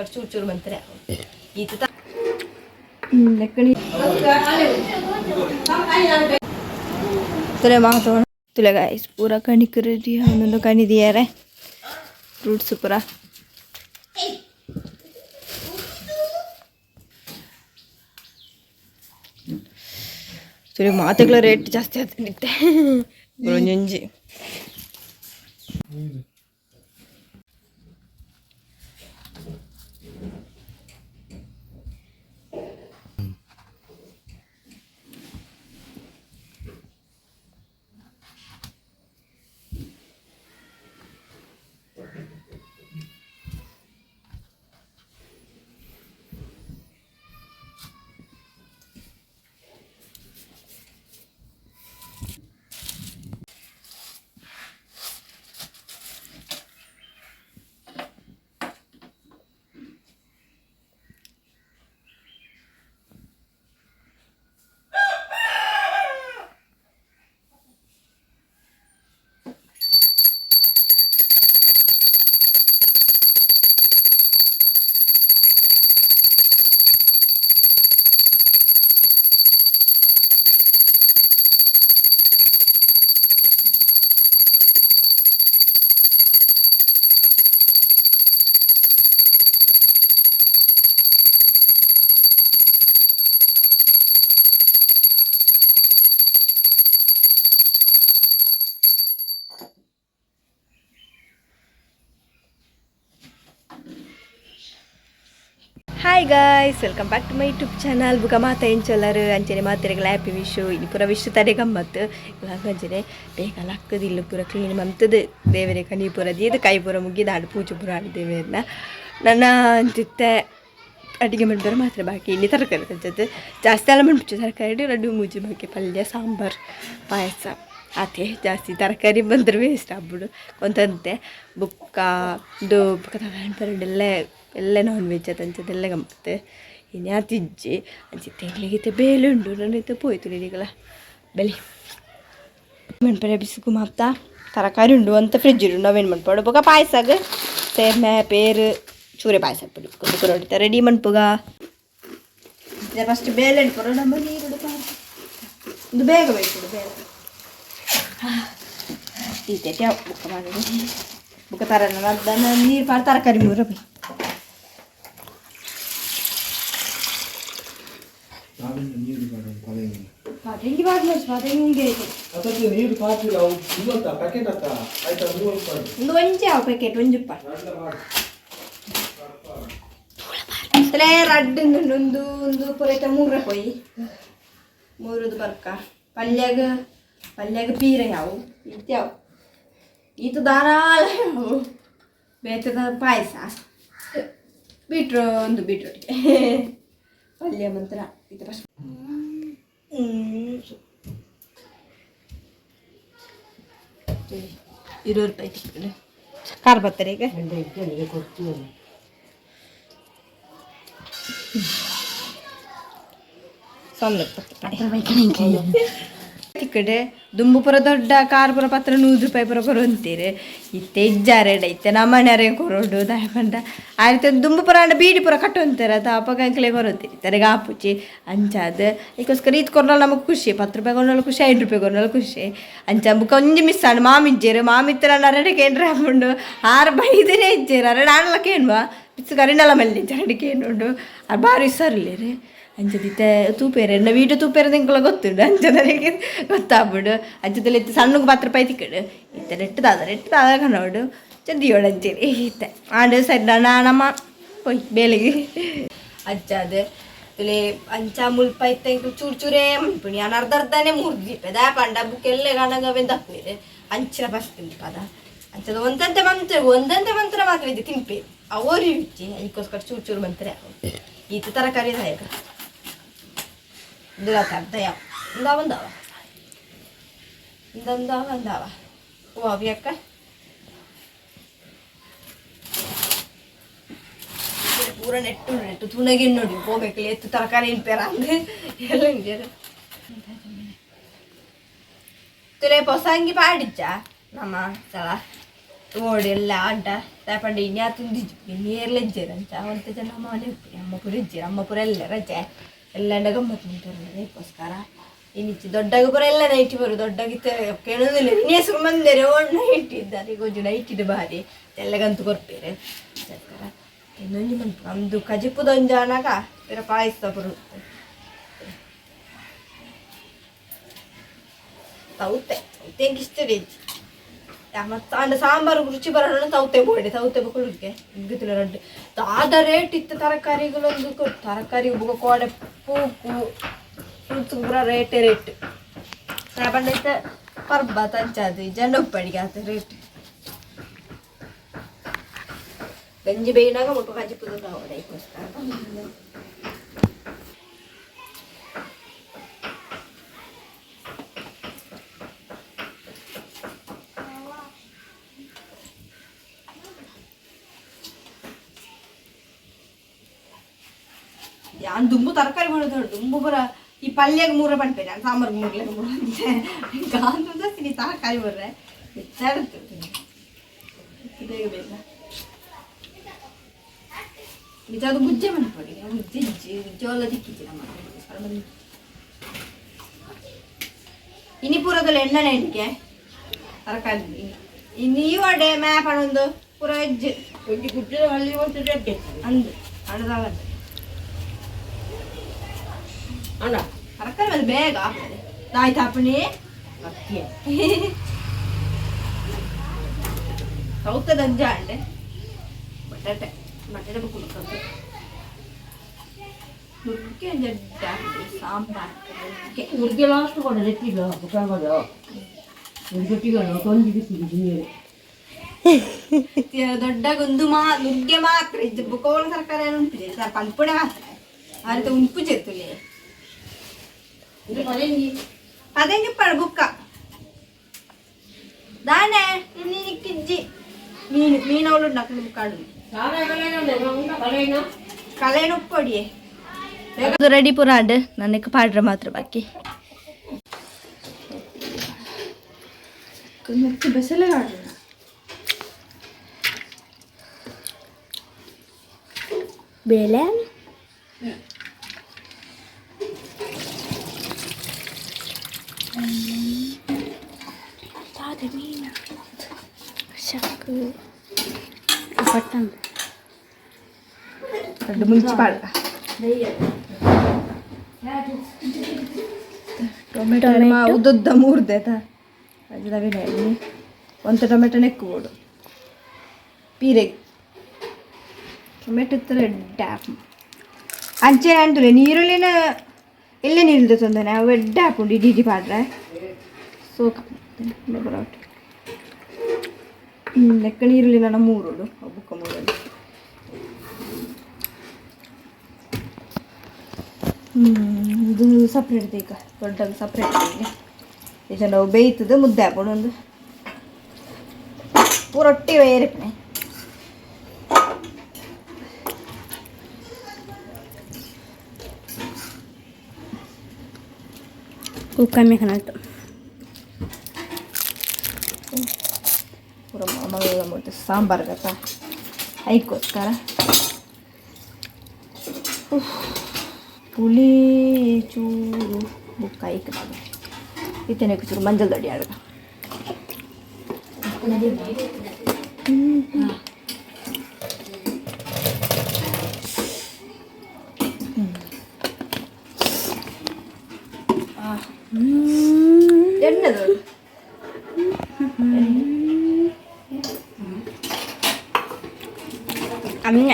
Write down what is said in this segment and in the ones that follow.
ಐಕೋಸ್ಕರ ಚೂರು ಚೂರು ಮಂತ್ರೆ ಈತ ಲೆಕ್ಕಣಿ ತುಲೆ ಮಾತು ತುಲೆ ಗಾಯ್ಸ್ ಪೂರ ಕಣಿಕ್ ರೆಡಿ ಒಂದೊಂದು ಕಣಿದಿಯಾರೆ ಫ್ರೂಟ್ಸ್ ಪೂರ. ತುಲೆ ಮಾತೆಗಳ ರೇಟ್ ಜಾಸ್ತಿ ಆಯ್ತು ಒಂಜೊಂಜಿ. Hi guys, welcome back to my YouTube channel. ಬುಕ ಮಾತ ಎಂಚೊಲ್ಲರು ಅಂಚನೆ ಮಾತೆರೆಗ್ಲ ಹ್ಯಾಪಿ ವಿಶು. ಇನಿ ಪೂರ ವಿಶು ತರೆ ಗಮ್ಮತ್ತು. ಇವಾಗ ಅಂಚನೆ ಬೇಗ ಲಕ್ಕದಿಲ್ಲ, ಪೂರ ಕ್ಲೀನ್ ಮಂತದು, ದೇವರೆ ಕನಿ ಪೂರ ದೀದು, ಕೈ ಪೂರ ಮುಗಿದಾಡು, ಪೂಜೆ ಪೂರ ಆಡು ದೇವರನ್ನ. ನನ್ನ ಅಂತಿತ್ತೆ ಅಡಿಗೆ ಮನ್ಪೆರೆ ಮಾತ್ರ ಬಾಕಿ. ಇನ್ನು ತರಕಾರಿ ತಂಚದ್ದು ಜಾಸ್ತಿ ಅಲ್ಲ ಮನ್ಪುಚು. ತರಕಾರಿ ರಡ್ಡು ಮೂಜಿ ಬಾಕಿ, ಪಲ್ಯ, ಸಾಂಬಾರು, ಪಾಯಸ ಆತೆ. ಜಾಸ್ತಿ ತರಕಾರಿ ಬಂದ್ರೆ ವೇಸ್ಟ್ ಆಗ್ಬಿಡು ಕೊಂತಂತೆ. ಬುಕ್ಕ ಇದು ಬುಕ್ಕ ತಗೊಂಡು ಎಲ್ಲ ಎಲ್ಲ ನಾನ್ ವೆಜ್ ಅದಂಚದೆಲ್ಲ ಗಮ್ಮತ್ತು. ಇನ್ಯಾತಿಜ್ಜಿ ಅಂಚಿತ್ತೆ ಎಂಕ್ಲೆಗ್ ಬೇಲೆ ಉಂಡು, ನನ್ನ ಪೋಯ್ತು ನಿಗಲ ಬೆಲಿ ಮನ್ಪೆರೆ. ಬಿಸುಕು ಮಾಪ್ತ ತರಕಾರಿ ಉಂಡು ಅಂತ ಫ್ರಿಜ್ ಉಂಡು, ಅವೇನು ಮನ್ಪೊಡು. ಬೊಕ ಪಾಯಸಗ್ ಸೇರ್ಮೆ ಪೇರು ಚೂರೆ ಪಾಯಸ ಬುಕ್ಕ ರೆಡಿ ಮನ್ಪುಗ. ಫಸ್ಟ್ ಬೇಲೆ ಉಂಟು ನಮ್ಮ ನೀರು ಒಂದು ಬೇಗ ಬೇಕು ಬೇಲೆ ಈತೆ ಬುಕ್ಕ ಮಾಡೋದು. ಬುಕ್ಕ ತರ ನೀರು ಪಾಡು ತರಕಾರಿ ಮೂರ ಬೈ. ಪದೆಂಗಿ ಪಾಡ್ನ ಪದೆಂಗಿ. ಅದಕ್ಕೆ ನೀರು ಪಾಪಿಲ್ಲ ಅವು ಇವತ್ತ ಪ್ಯಾಕೆಟ್ ಅತ್ತ ಆಯ್ತಾ 3 ರೂಪಾಯಿ. ಒಂದು ಒಂಜಿ ಅವು ಪ್ಯಾಕೆಟ್ ಒಂಜುಪ್ಪ ತಲೆ ರಡ್ಡು ಒಂದು ಒಂದು ಪೊರೈತ ಮೂರ ಪೊಯ್ ಮೂರದು ಬರ್ಕ. ಪಲ್ಯಾಗ ಪಲ್ಯಾಗ ಪೀರ ಯಾವು ಇತ್ಯಾವು ಈತ ಧಾರಾಳ ಯಾವು ಬೇತದ ಪಾಯಸ ಬೀಟ್ರೋ ಒಂದು ಬೀಟ್ರೋಟ್ಗೆ ಪಲ್ಯ ಮಂತ್ರ ಈತ ಫಸ್ಟ್. 20 ರೂಪಾಯಿ ತಿಕ್ಕಡು ಕಾರ್ ಬರ್ತಾರೆ ಈಗ. ಸೊನ್ನೆ ತಿಕ್ಕಡೆ ದುಂಬು ಪುರ ದೊಡ್ಡ ಕಾರ್ ಪುರ ಪತ್ರ 100 ರೂಪಾಯಿ ಪುರ ಕೊರೊಂತೀರಿ. ಇತ್ತೆ ಇಜ್ಜಾರೆಡ ಇತ್ತೆ ನಮ್ಮನೆಯರೇ ಕೊರೊಡು. ದಾಯೆ ಪಂಡ ಆಯ್ತು ದುಂಬು ಪುರ ಅಂಡ ಬೀಡಿ ಪುರ ಕಟ್ಟೊಂತಾರೆ ಅದು ಅಪಗ ಅಂಕ್ಲೆ ಕೊರೊಂತೀರಿ ತರೆಗೆ ಆಪುಜಿ ಅಂಚಾದ್. ಅದಕ್ಕೋಸ್ಕರ ಇದು ಕೊರ್ನಾಲ ನಮಗೆ ಖುಷಿ. 10 ರೂಪಾಯಿ ಕೊರ್ನಾಲ ಖುಷಿ, 5 ರೂಪಾಯಿ ಕೊರ್ನಾಲ ಖುಷಿ. ಅಂಚ ಬುಕ್ಕ ಒಂಜಿ ಮಿಸ್ ಆಂಡ್ ಮಾಮಿಜ್ಜೇರು ಮಾಮಿತ್ರ ಅರಡೆ ಕೇಂದ್ರ ಆಪುಂಡು. ಆರು ಬೈದನೇ ಇಜ್ಜೇರು ಅರಡೆ ಆಣಲ ಕೇನ್ವಾ ಪಿಚ್ಚು ಕರಿನಲ ಮಲ್ಲಿ ಅರಡೆ ಕೇನುಂಡು. ಆ ಬಾರಿ ಹುಷಾರಿಲ್ಲೇರು ಅಂಚದಿತ್ತೆ ತೂಪೇರೆ ಎನ್ನ ವೀಡಿಯೋ ತೂಪೇರೆ ಎಂಕುಲ ಗೊತ್ತುಂಡು. ಅಂಚ ನನಗೆ ಗೊತ್ತಾಗ್ಬಿಡು. ಅಂಚದಲ್ಲಿ ಇತ್ತು ಸಣ್ಣಗೆ 10 ರೂಪಾಯಿ ತಿಕ್ಕಡು. ಇತ್ತೆ ನೆಟ್ಟು ದಾದ ನೆಟ್ಟು ದಾದ ಕನೋಡು ಚಂದಿಯೋಡು ಅಂಚೇರಿ ಇತ್ತೆ ಆಂಡ ಸರಿ ನಮ್ಮ ಪೊಯ್ ಬೇಲೆಗೆ ಅಜ್ಜಾದ ತುಲೆ ಅಂಚ ಮುಲ್ಪ ಇತ್ತೆ ಎಂಕುಲು ಚೂರು ಚೂರೇ ಮನ್ಪುಣಿ. ನಾನು ಅರ್ಧ ಅರ್ಧನೇ ಮೂರು ದೀಪೆ ದಾ ಪಂಡ ಬುಕ್ ಎಲ್ಲ ಕಾಣಂಗ ಅವೇನ್ ದಪ್ಪೇರು ಅಂಚಿನ ಫಸ್ಟ್ ತಿನ್ಪದ. ಅಂಚದ ಒಂದಂತೆ ಮಂತ್ರ ಒಂದಂತೆ ಮಂತ್ರ ಮಾತ್ರ ಇದು ತಿನ್ಪೆ ಅವರಿ ಇಚ್ಚಿ. ಅದಕ್ಕೋಸ್ಕರ ಚೂರು ಚೂರು ಮಂತ್ರ. ಈತ ತರಕಾರಿ ದಾಯಕ ಇಂದುಲ ಅರ್ಧ ಯಾವ ಇಂದಾವ ಒಂದಾವ ಇಂದಂದಾವ ಅಂದಾವ ಓ ಅವಿಯಕ್ಕ ಪೂರ ನೆಟ್ಟು ನೆಟ್ಟು ತುಣಗಿ ನೋಡಿ ಹೋಗ್ಬೇಕು ಎತ್ತು ತರಕಾರಿ ಪೇರ ಅಂದ್ರೆ ಎಲ್ಲ ಹಿಂಗೆ ತುಲೆ ಪೊಸಂಗಿ ಪಾಡಿಚ್ಚ ನಮ್ಮ ಸಲ. ಓಡಿ ಎಲ್ಲ ಅಂಟ ದಾಪಂಡ ಇನ್ಯಾ ತುಂದಿಜ್ಜು ಇನ್ನೇರ್ಲೆಜ್ಜೆರ್ ಅಂಚ ಒಂತೆ ಜನ ಮನೆ ಅಮ್ಮ ಪೂರ ಇಜ್ಜೆರ್ ಅಮ್ಮ ಪೂರ ಎಲ್ಲ ರಜೆ ಎಲ್ಲ ಗಮ್ಮತ್ತು ಉಂಟು ಅದಕ್ಕೋಸ್ಕರ ಇನ್ನಿಚ್ಚಿ ದೊಡ್ಡಾಗ ಪೂರ ಎಲ್ಲ ನೈಟಿ ಬರು ದೊಡ್ಡಾಗಿತ್ತು ಕೇಳೋದಿಲ್ಲ ಇನ್ನೇಸರು ಮಂದೇರೆ ಓಡ್ ನೈಟ್ ಇದ್ದಾರೆ ಈಗ ಒಂಜಿ ನೈಟ್ ಇದು ಬಾರಿ ಎಲ್ಲಗಂತೂ ಕೊರ್ಪೇರೆ ಅದಕ್ಕೋಸ್ಕರ ಇನ್ನೊಂಜಿ ಮನ್ಪು ನಮ್ದು ಕಜಿಪುದೊಂಜಿ ಆನಾಗ ಪಿರ ಪಾಯಸ ಬರುತ್ತೆ ತೌತೆ ತೌತೆ ಇಷ್ಟ ರೇಜ್ ಮತ್ತು ಅಂಡ ಸಾಂಬಾರು ರುಚಿ ಬರೋಣ ತೌತೆ ಬೋಡೆ ತೌತೆ ಬೊಕ್ಕುಳುಗೆ ಗೊತ್ತಿಲ್ಲ ರಡ್ಡು ದಾದ ರೇಟ್ ಇತ್ತು ತರಕಾರಿಗಳೊಂದು ತರಕಾರಿ ಬೊಕ್ಕ ಕೋಡೆ ಪೂಕು ಫ್ರೂಟ್ಸ್ ಪೂರ ರೇಟೇ ರೇಟ್ ಪಂಡ ಪರ್ಬ ತಂಚಾದು ಜನ ಉಪ್ಪಡಿಗೆ ಆತ ರೇಟ್ ಗಂಜಿ ಬೇಯಿನಾಗ ಮುಟ್ಟು ಕಜ್ಜಿ ಪುದ ಅದಕ್ಕೋಸ್ಕರ. ಯಾನ್ ದುಂಬು ತರಕಾರಿ ಮಾಡೋದು ದುಂಬು ಬರ ಈ ಪಲ್ಯಗ್ ಮೂರ ಪನ್ಪೆ ನಾನು ಸಾಂಬಾರ್ಗೆ ಮೂರ್ಲೆ ಮೂರು ಅಂತೆ ಗಾಂದು ಜಾಸ್ತಿ ತರಕಾರಿ ಬರ್ರೆ ಹೆಚ್ಚಾಡುತ್ತೆ ಬೇಗ ಬೇಗ ನಿಜ ಅದು ಗುಜ್ಜೆ ಮನ್ಪೊಡಿ ಗುಜ್ಜೆ ಇಜ್ಜಿ ಗುಜ್ಜೆ ಎಲ್ಲ ದಿಕ್ಕಿಜ್ಜಿ ನಮ್ಮ ಇನಿ ಪೂರದಲ್ಲಿ ಎಣ್ಣೆ ಎಣಿಕೆ ತರಕಾರಿ ಇನ್ನು ಈ ವಡೆ ಮ್ಯಾಪ್ ಒಂದು ಪೂರ ವೆಜ್ ಒಂಜಿ ಗುಜ್ಜೆ ಅಲ್ಲಿ ಒಂದು ರೆಡ್ಡೆ ಅಂದು ಹಣದ ಅಣ್ಣ ತರಕಾರಿ ಮೇಲೆ ಬೇಗ ಆಗ್ತದೆ ಆಯ್ತು ಅಪ್ಪಣಿ ಅಕ್ಕಿ ಸೌತದಂಜ ಅಂಡೆ ಬಟಾಟೆ ಬಟಾಟೆ ಬೇಕು ನುಗ್ಗೆ ಜಡ್ಡ ಸಾಂಬಾರ್ ನುಗ್ಗೆ ಉರ್ಗೆ ಲಾಸ್ಟ್ ಕೊಡ ರೆಟ್ಟಿಲ್ಲ ಬುಕ್ಕಾಗೋದು ಉರ್ಗೊಟ್ಟಿಗಳು ಕೊಂದಿಗೆ ಸಿಗಿ ದೊಡ್ಡಗೊಂದು ಮಾ ನುಗ್ಗೆ ಮಾತ್ರ ಇದು ಬುಕೋಳ ತರಕಾರಿ ಏನು ಉಂಟು ಸರ್ ಪಲ್ಪುಡೆ ಮಾತ್ರ ಆ ರೀತಿ ಉಂಪು చేతులే ಇದು ಪದೆಂಗಿ ಪದೆಂಗಿ ಪಡ ಬುಕ್ಕ ದಾನೆ ಕಿಜ್ಜಿ ಮೀನು ಮೀನು ಅವಳು ನಕಲು ಬುಕ್ಕಾಡು ಕಲೆನ ಕಲೆನ ಉಪ್ಪೊಡಿಯೆ ರೆಡಿ ಪೂರ ಅಂಡ್ ನನಗೆ ಪಾಡ್ರೆ ಮಾತ್ರ ಬಾಕಿ ಮತ್ತೆ ಬೆಸಲೆ ಆಡ್ರ ಬೇಳೆ ಪಟ್ಟಣ ದೊಡ್ಡ ಮುಂಚೆ ಪಾಡ್ರ ಟೊಮೆಟೊ ಉದ್ದುದ್ದ ಮೂರ್ದೆ ಆಯ್ತಾ ಅಜ್ಜದವಿನ ಒಂದು ಟೊಮೆಟೊ ನೆಕ್ಕೋಡು ಪೀರೆಗೆ ಟೊಮೆಟೊ ಇತ್ತರ ಡ್ಯಾಪ್ ಅಂಚೆ ಅಂದುಲೆ ನೀರುಳ್ಳಿನ ಎಲ್ಲೇ ನೀರುಳ್ಳಿ ತೊಂದರೆ ಅವು ಎಡ್ಡೆ ಹಾಕೊಂಡು ಇಡೀ ಇಡೀ ಪಾಡ್ರೆ ಸೋಕ ಬರೋಟು ಲೆಕ್ಕ ನೀರುಳ್ಳಿನ ಮೂರುಡು ಬುಕ್ಕ ಮೂರು ಇದು ಸಪ್ರೇಟ್ ಈಗ ದೊಡ್ಡ ಸಪ್ರೇಟ್ ಈಗ ಈಗ ನಾವು ಬೇಯ್ತದೆ ಮುದ್ದೆ ಹಾಕೊಂಡು ಒಂದು ಪೂರೊಟ್ಟಿ ಬೇರೆ ಕಮ್ಮಿ ಕಣಾಯ್ತು ಪೂರ ಮಲ್ಲ ಮುದ್ದೆ ಸಾಂಬಾರು ಗತ್ತ ಐಕ್ಕೋಸ್ಕರ ಪುಳಿ ಚೂರು ಬುಕ್ಕ ಐಕ್ ಇತ್ತೇನೆ ಚೂರು ಮಂಜಲ್ ದೊಡ್ಡಿ ಆಡುಗ ಎಣ್ಣೆದು ಅನ್ನ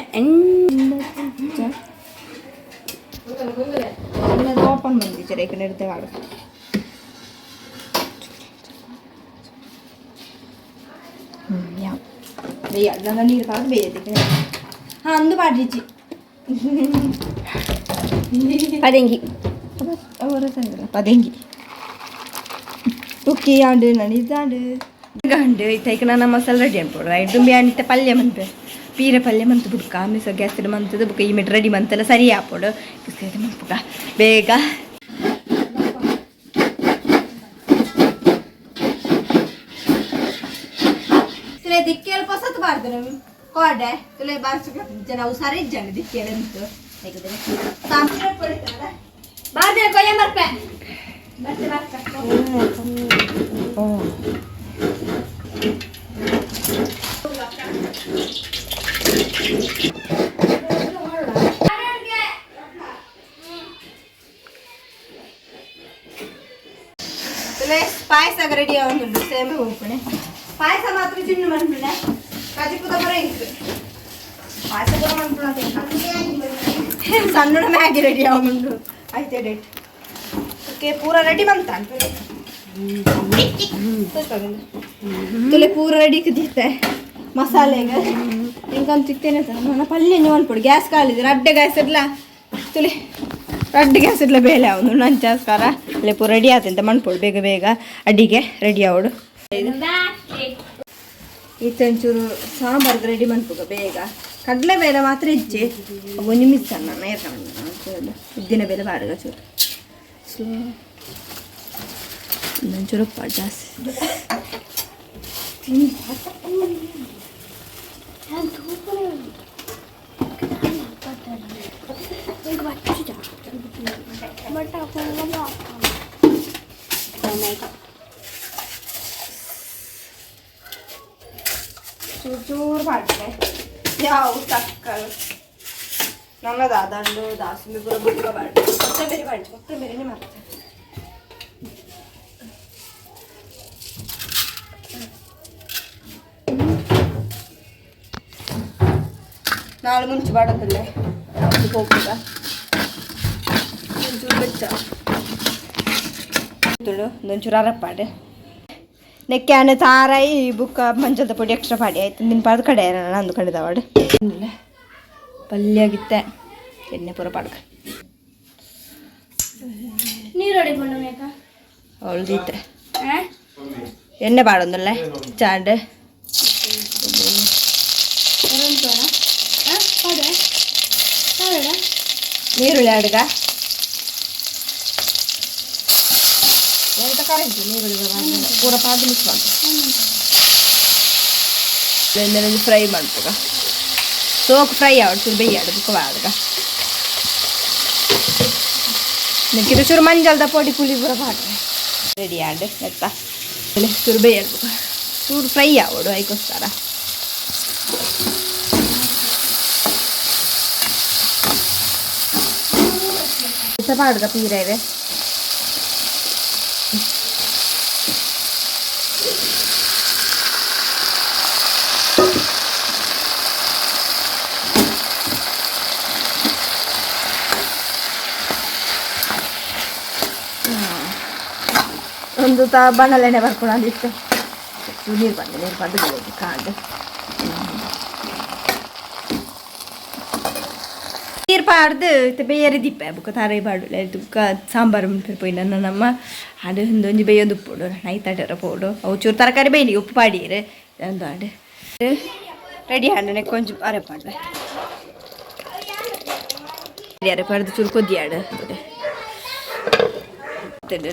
ಎಣ್ಣೆದು ಓಪನ್ ಬಂದಿದ್ದಾರೆ ಈಗ ಹಿಡ್ದೆ ಆಡು ಯಾವ ಬೇಯ ನನ್ನ ನೀರು ಕಾದು ಬೇಯದಿಕ್ಕೆ ಹಾಂ ಅಂದು ಪಾಡ್ರಿಚಿ ಪದೆಂಗಿ ಅವರ ಪದೆಂಗಿ ಉಕ್ಕಿ ಆಂಡು ನಾನು ಇದಾಂಡು ಗಂಡು ಇತ್ತೈಕ ನನ್ನ ಮಸಾಲ ರೆಡಿ ಅನ್ಪೋಡು ರೈಟ್ ದುಂಬಿ ಅನಿತ ಪಲ್ಯ ಮಂತೆ ಪೀರೆ ಪಲ್ಯ ಮಂತು ಬುಡ್ಕ ಆಮೇಲೆ ಸೊ ಗ್ಯಾಸ್ ಮಂತದ ಬುಕ್ಕ ಈ ಮೆಟ್ ರೆಡಿ ಮಂತೆಲ್ಲ ಸರಿ ಆಪೋಡು ಮಂಪುಕ ಬೇಗ ದಿಕ್ಕೆಲ್ಲ. ಬಾರ್ದು ಕೋಡೆ ತುಲೆ ಬಾರ್ಸು ಜನ ಹುಷಾರೇ ಜನ ದಿಕ್ಕೇರಂತು ಬಾರ್ದೆ ಕೊಯ್ಯ ಮರ್ಪೆ. ಬರ್ತೆ ಬರ್ತೆ. ಪಾಯಸ ರೆಡಿ ಆവുಂಡು ಸೇಮೆ ಹೋಗ್ಪಣೆ ಪಾಯಸ ಮಾತ್ರ ಚಿನ್ನ ಮನ್ಪುಣೆ ಕಜಿಪುದ ಬರ ಇಂಕ್ ಪಾಯಸ ಕೂಡ ಮನ್ಪುಣ ಸಣ್ಣ ಮ್ಯಾಗಿ ರೆಡಿ ಆവുಂಡು ಆಯ್ತು ಡೇಟ್. ಓಕೆ, ಪೂರ ರೆಡಿ ಬಂತ ತುಲೆ ಪೂರ ರೆಡಿ ಕುದೀತೆ ಮಸಾಲೆಗೆ ಇಂಕೊಂದು ತಿಕ್ತೇನೆ. ನನ್ನ ಪಲ್ಯ ಮನ್ಪುಡು. ಗ್ಯಾಸ್ ಕಾಲಿದೆ, ರಡ್ಡೆ ಗ್ಯಾಸ್ ಇರ್ಲ ತುಲೆ, ರಡ್ಡು ಗ್ಯಾಸ್ ಇರ್ಲ ಬೇಲೆ ಅವನು ನಂಚಾಸ್ಕಾರ ಅಲ್ಲೇ ಪೂರ ರೆಡಿ ಆತಂತ ಮನ್ಪುಡು. ಬೇಗ ಬೇಗ ಅಡಿಗೆ ರೆಡಿ ಆವಡು. ಇತ್ತೆ ಒಂಚೂರು ಸಾಂಬಾರ್ಗೆ ರೆಡಿ ಮನ್ಪುಗ ಬೇಗ. ಕಡಲೆ ಬೇಳೆ ಮಾತ್ರ ಇಜ್ಜೆ, ಒಂಜಿ ಮಿಸ್ ಅನ್ನ ಉದ್ದಿನ ಬೇಳೆ ಬಾಡುಗ ಚೂರು ಸ್ಲೋ. ಒಂಚೂರು ಉಪ್ಪು ಜಾಸ್ತಿ. ಚೂರು ಚೂರು ಮಾಡಿದೆ ಯಾವ ತಕ್ಕಲು ನನ್ನ ದಾದಂಡು ದಾಸಂಬಿ ಪೂರ ಬುಕ್ಕ ಮಾಡಿ ಕೊತ್ತಂಬರಿ ಮಾಡಿ, ಕೊತ್ತಂಬರಿನೇ ಮಾಡ್ತೇನೆ. ನಾಳೆ ಮುಂಚೆ ಬಾಡೋದಲ್ಲೇ ಹೋಗ್ತದ. ಒಂಚೂರು ಬೆಚ್ಚ ಒಂಚೂರು ಅರಪ್ಪಾಡು ನೆಕ್ಕಾನ ತಾರಾಯಿ ಬುಕ್ಕ ಮಂಜಲ್ದ ಪೊಡಿ ಎಕ್ಸ್ಟ್ರಾ ಪಾಡಿ ಆಯ್ತು. ನಿನ್ನ ಪಾದ ಕಡೆ ಅಂದು ಕಂಡಿದವಾಡು ಪಲ್ಯಾಗಿತ್ತೆ ಎಣ್ಣೆ ಪೂರ ಪಾಡ್ಕ. ನೀರೋಡಿ ಕೊಂಡು ಮೇಕ. ಅವಳ್ದಿತ್ತೆ ಎಣ್ಣೆ ಪಾಡೊಂದಲ್ಲೇ ಚಾಂಡ್. ನೀರುಳ್ಳಿ ಅಡ್ಗ ಎಂತ ಕರೆಂಟು ನೀರುಳ್ಳಿ ಪೂರ ಪಾದು ಮಿಕ್ಸ್ ಮಾಡ್ತು ಫ್ರೈ ಮಾಡ್ಪುಗ. ಸೋಕ್ ಫ್ರೈ ಆವಡು ಚೂರು ಬೇಯಾಡು ಬುಕ್ಕ ಬಾಡ್ಗ. ನೆಕ್ಕಿದ ಚೂರು ಮಂಜಲ್ದ ಪೊಡಿ ಪುಲಿ ಪೂರ ಪಾಡ್ರೆ ರೆಡಿ ಆಂಡ್. ನೆತ್ತ ಚೂರು ಬೇಯಾಡು, ಚೂರು ಫ್ರೈ ಆವಡು ಐಕೋಸ್ಕರ ಪಾಡುಗ ಪೀರೆ. ಒಂದು ತಾ ಬಣ್ಣಲೆಣ್ಣೆ ಬರ್ಕೊಂಡು ನೀರು ಬಂದು ನೀರು ಬಂದು ಬೆಳಿಗ್ಗೆ ಕಾಡು ನೀರು ಪಾಡ್ದು ಇತ್ತೆ ಬೇರೆ ದಿಪ್ಪೆ ಬುಕ್ಕ ತಾರೈ ಪಾಡುಲೆ ಬುಕ್ಕ ಸಾಂಬಾರು ಪೋಯಿ ನನ್ನ ನಮ್ಮ ಅದು ಒಂದೊಂಜಿ ಬೇಯೊಂದು ಉಪ್ಪುಡು ನೈತಾಟರ ಪೋಡು. ಅವು ಚೂರು ತರಕಾರಿ ಬೇಯ್ನಿ ಉಪ್ಪು ಪಾಡಿಯರು ಒಂದು ಆಡು ರೆಡಿ ಆಂಡ್ ಕೊಂಚ ಅರೆ ಪಾಡ್ರೆ ಅರೆ ಪಾಡ್ದು ಚೂರು ಕೊದ್ದಿಯಾಡು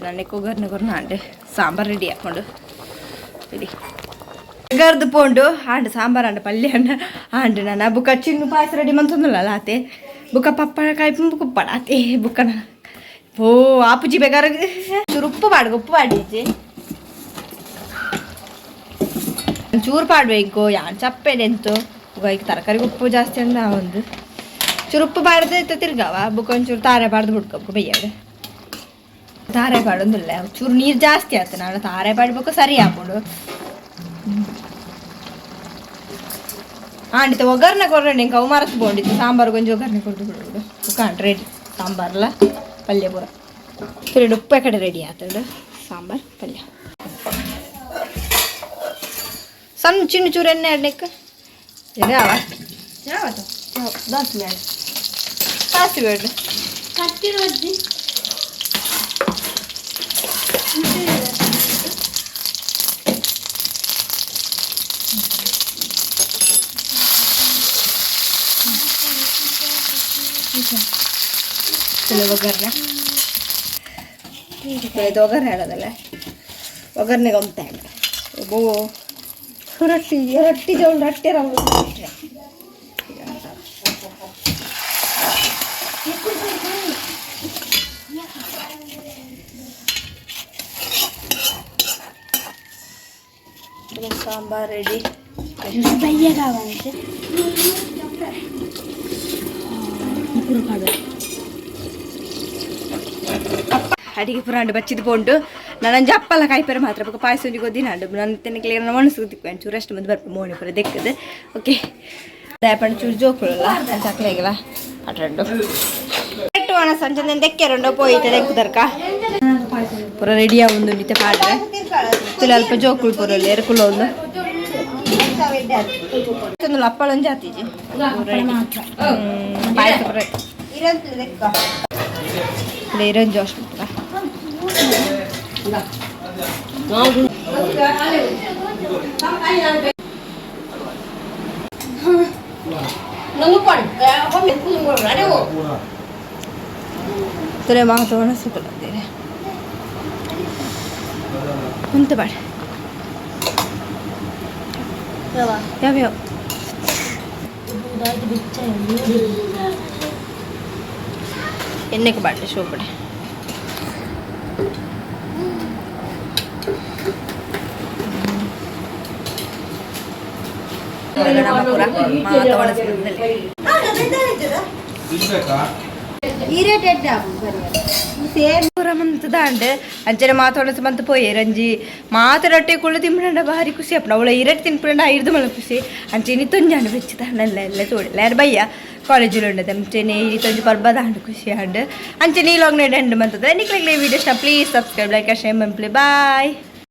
ನನ್ನ ಒಗ್ಗರಣೆ ಕೊರ್ನ ಆಂಡ್ ಸಾಂಬಾರು ರೆಡಿ ಹಾಕೊಂಡು ರೆಡಿ ಗರ್ದು ಪೋಂಡು ಆಂಡ್ ಸಾಂಬಾರು ಆಂಡ್ ಪಲ್ಯ ಅಂಡ ಆಂಡ್ ನಾನು ಬುಕ್ಕ ಚಿನ್ನು ಪಾಯಸ ರೆಡಿ ಮಂತೊಂದುಲ್ಲ ಆತೆ. ಬುಕ್ಕ ಪಪ್ಪ ಕಾಯಿ ಬುಕ್ಕ ಆತೆ ಬುಕ್ಕನ ಓ ಆಪುಜಿ ಬೇಕಾರೆ ಚೂರು ಉಪ್ಪು ಪಾಡ್ಗ ಉಪ್ಪು ಪಾಡಿಜ್ಜಿ ಚೂರು ಪಾಡ್ಬೇಕು ಯಾನ್ ಚಪ್ಪೆನೆಂತು ಈಗ ತರಕಾರಿಗೆ ಉಪ್ಪು ಜಾಸ್ತಿ ಅಂದ ಒಂದು ಚೂರು ಉಪ್ಪು ಪಾಡ್ದು ತಿರ್ಗಾವ. ಬುಕ್ಕ ಒಂಚೂರು ತಾರೆ ಪಾಡ್ದು ಬಿಡ್ಕೊ ಬಯ್ಯಾಡು. ತಾರೆ ಪಾಡೊಂದಿಲ್ಲ, ಚೂರು ನೀರು ಜಾಸ್ತಿ ಆಯ್ತು ನಾನು ತಾರೆ ಪಾಡ್ಬೇಕು ಸರಿ ಹಾಕೊಂಡು ಆಂಡಿತ ಒಗ್ಗರಣೆ ಕೊರ್ರೆ ಇಂಕ ಅವು ಮರತು ಬೋಂಡಿತ್ತು. ಸಾಂಬಾರು ಕೊಂಚ ಒಗ್ಗರಣೆ ಕೊಡ್ದು ಬಿಡೋದು ಕಾಂಡ್ ರೆಡಿ ಸಾಂಬಾರ್ಲ ಪಲ್ಯ ಪೂರ ಎರಡು ಉಪ್ಪೆ ಕಡೆ ರೆಡಿ ಆತಡು ಸಾಂಬಾರ್ ಪಲ್ಯ. ಸಣ್ಣ ಚಿನ್ನ ಚೂರು ಎಣ್ಣೆ ಆಡ್ಲಿಕ್ಕೆ ಯಾವ ಯಾವ ದಾಸಿ ಸಾಸಿವೆ ಬೇಡ. ಕತ್ತಿರೋದು. ಚಲೋ ಒಗ್ಗರಣೆ ಇದು ಒಗ್ಗರಣೆ ಹೇಳೋದಲ್ಲ ಒಗ್ಗರಣೆಗೆ ಒಂದು ಟ್ಯಾಂಕ್. ಓ ರೊಟ್ಟಿ ರೊಟ್ಟಿ ಜೋಳ ರೊಟ್ಟಿ ರವ್ವೆ. ಸಾಂಬಾರ್ ರೆಡಿ. ಬಯ್ಯ ಕಾವಂತೆ. ಅಡಿಗೆ ಪುರಾಂಡು ಬಚ್ಚಿದ ಪೋಂಡು ನಾನು ಅಪ್ಪಲ ಕಾಯ್ಪೆರ ಮಾತ್ರ ಬೊಕ ಪಾಯಸ ಒಂಜಿ ಗೊದ್ದಿನಾಂಡು. ನನ್ನ ತಿನ್ನಕ್ಲೆ ನನ್ನ ಮನಸ್ಸು ತಿಕ್ಕು ಚೂರು ಅಷ್ಟು ಮಂದಿ ಬರ್ಪ ಮೋಣಿ ಪೂರ ದೆಕ್ಕದು. ಓಕೆ, ದಯಪಂಡು ಚೂರು ಜೋಕುಳಲ್ಲ ಚಕ್ಲೆಗಿಲ್ಲ ಅಟ್ರಂಡು ಒಣ ಸಂಜೆ ದೆಕ್ಕೆರಂಡು ಪೋಯಿತೆ ದೆಕ್ಕುದರ್ಕ ಪೂರ ರೆಡಿ ಆವೊಂದು ನಿತ್ಯ ಪಾಡ್ರೆ ತುಲೆ ಅಲ್ಪ ಜೋಕುಳು ಪೂರ ಎರ್ಕುಲು ಒಂದು ಅಪ್ಪಳ ಒಂಜಿ ಆತಿಜಿ ಪಾಯಸ ಪೂರ ಇರಂಜು ಜೋಶ್ ಪೂರ. ತುಲೆ ಮಾತೋಣ ಸುಖಲಂತೀರಿ ಉಂತ ಬಾಡ ಯಾವ ಯಾವ ಎಣ್ಣೆಗೆ ಬಾಡ್ಲೆ ಶೋಪಡೆ. ನಮ್ಮ ಪುರ ಮಾತ ಒಣಸಿದ್ದಲ್ಲಿ. ತಿನ್ಬೇಕಾ? ಪೂರ ಮಂತದಾಂಡ್ ಅಂಚನೆ ಮಾತೊಣಸ ಮಂತ್ ಪೋಯೆ ರಂಜಿ ಮಾತ ರೊಟ್ಟಿ ಕುಳ್ಳು ತಿಂಪುಂಡ ಭಾರಿ ಖುಷಿ ಅಪ್ಪಣ ಅವಳ ಇರಟ್ ತಿನ್ಪುಂಡ ಐರ್ದು ಮಲ ಖುಷಿ. ಅಂಚೆನೆ ತೊಂಜಾಂಡ್ ಬೆಚ್ಚ ನಲ್ಲ ಎಲ್ಲ ತೋಡಿಲ್ಲ ಯಾರು ಬಯ್ಯ ಕಾಲೇಜಲ್ಲಿ ಉಂಡದೆ. ಅಂಚೆನೆ ಈ ತೊಂಜಿ ಪರ್ಬದಾಂಡ್ ಖುಷಿ ಆಂಡ್. ಅಂಚೆನೆ ಈ ಲಾಗ್ ಎಂಡ್ ಮಂತದ. ನಿಕ್ಲೆಗ್ಲೆ ವಿಡಿಯೋ ಇಷ್ಟ, ಪ್ಲೀಸ್ ಸಬ್ಸ್ಕ್ರೈಬ್, ಲೈಕ್, ಶೇರ್ ಮನ್ಪ್ಲೆ. ಬಾಯ್.